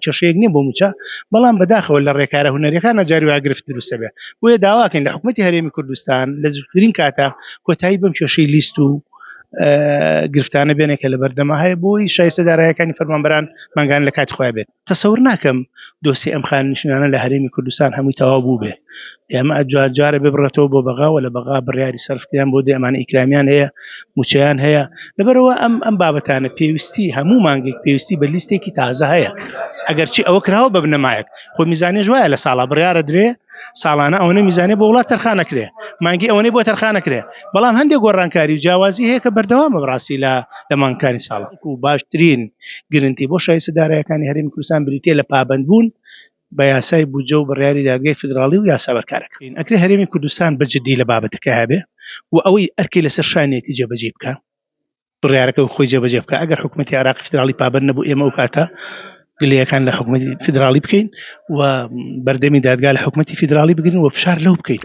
کێشەیەک نییە بۆ مووچە، بەڵام بەداخەوە لە ڕێکارە هونەریەکانە جاری وایە گرفت دروست دەبێت. بۆیە داواکەین لە حکومەتی هەرێمی کوردستان لە زووترین کاتا کۆتایی بەم کێشەی لیست و گرفتانە بێنێ کە لە بەردەما هەیە بۆی شایستە دارایەکانی فەرمانبەران مانگانە لە کاتی خۆیان بێت. تەسەور ناکەم دۆسیەی ئەم خانەنشینانە لە هەرێمی کوردستان هەمووی تەواو بووبێ. ئێمە جار جارە ببڕێتەوە بۆ بەغا و لە بەغا بڕیاری سەرفکریان بۆ درێ ئەمانە ئیکرامیان هەیە موچەیان هەیە لەبەرەوە ئەم ئەم بابەتانە پێویستی هەموو مانگێک پێویستی بە لیستێکی تازە هەیە ئەگەرچی ئەوە کراوە بە بنەمایەک خۆ میزانێش وایە لە ساڵا بڕیارە درێ ساڵانە ئەوەنە میزانێ بۆ وڵات تەرخانەکرێ مانگی ئەوەنەی بۆ تەرخانەکرێ بەڵام هەندێک گۆڕانکاری و جیاوازی هەیە کە بەردەوامە بەڕاستی لە لە مانگەکانی ساڵ و باشترین گرنتی بۆ شایستە دارایەکانی هەرێمی کوردستان بریتیە لە پابەندبوون بە یاسای بودجە و بڕیاری دادگای فیدراڵی و یاسا بەرکارەکان. ئەکرێ هەرێمی کوردستان بە جدی لە بابەتەکە هەبێ و ئەوەی ئەرکی لەسەر شانیەتی جێبەجێی بکا، بڕیارەکە وەک خۆی جێبەجێ بکا. ئەگەر حکومەتی عێراقی فیدراڵی پابەند نەبوو ئێمە ئەو کاتە گلەیەکان لە حکومەتی فیدراڵی بکەین و بەردەمی دادگا لە حکومەتی فیدراڵی بگرین و فشار لەو بکەین.